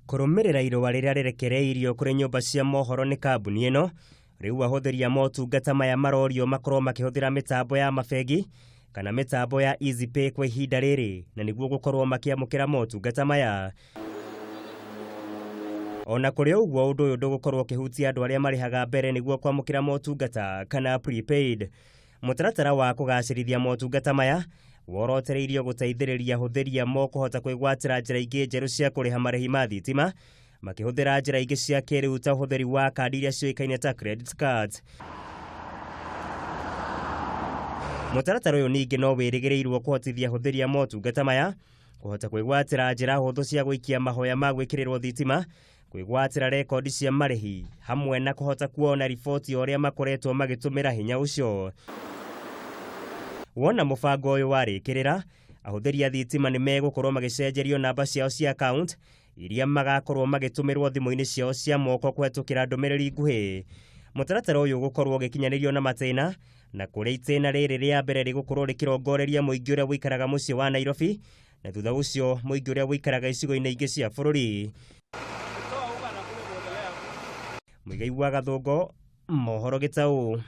Kũrũmĩrĩra irũa rĩrĩa rĩrekereirio kũrĩ nyũmba cia mohoro nĩ kambuni ĩno, rĩu ahũthĩri a motungata maya marorio makorwo makĩhũthĩra mĩtambo ya mabengi kana mĩtambo ya EasyPay kwa ihinda rĩrĩ na nĩguo gũkorwo makĩamũkĩra motungata maya. Ona kũrĩ ũguo, ũndũ ũyũ ndũgũkorwo ũkĩhutia andũ arĩa marĩhaga mbere nĩguo kwamũkĩra motungata kana prepaid. Mũtaratara wa kũgacĩrithia motungata maya worotereirio gũteithĩrĩria ahũthĩri amo kũhota kwĩgwatĩra njĩra ingĩ njerũ cia kũrĩha marĩhi ma thitima makĩhũthĩra njĩra ingĩ cia kĩrĩu ta ũhũthĩri wa kandi iria ciũĩkaine ta credit cards. Mũtaratara ũyũ ningĩ no wĩrĩgĩrĩirwo kũhotithia ahũthĩri a motungata maya kũhota kwĩgwatĩra njĩra hũthũ cia gũikia mahoya ma gwĩkĩrĩrwo thitima, kwĩgwatĩra rekondi cia marĩhi hamwe na kũhota kuona riboti ya ũrĩa makoretwo magĩtũmĩra hinya ũcio. Wona mũbango ũyũ warĩkĩrĩra, ahũthĩri a thitima nĩ megũkorwo magĩcenjerio namba ciao cia account iria magakorwo magĩtũmĩrwo thimũ-inĩ ciao cia moko kũhetũkĩra ndũmĩrĩri nguhĩ. Mũtaratara ũyũ ũgũkorwo ũgĩkinyanĩrio na matĩna na kũrĩa itĩna rĩrĩ rĩa mbere rĩgũkorwo rĩkĩrongoreria mũingĩ ũrĩa ũikaraga mũciĩ wa Nairobi na thutha ũcio mũingĩ ũrĩa ũikaraga icigo-inĩ ingĩ cia bũrũri. Mũigai wa Gathũngũ, Mohoro Gĩtaũ.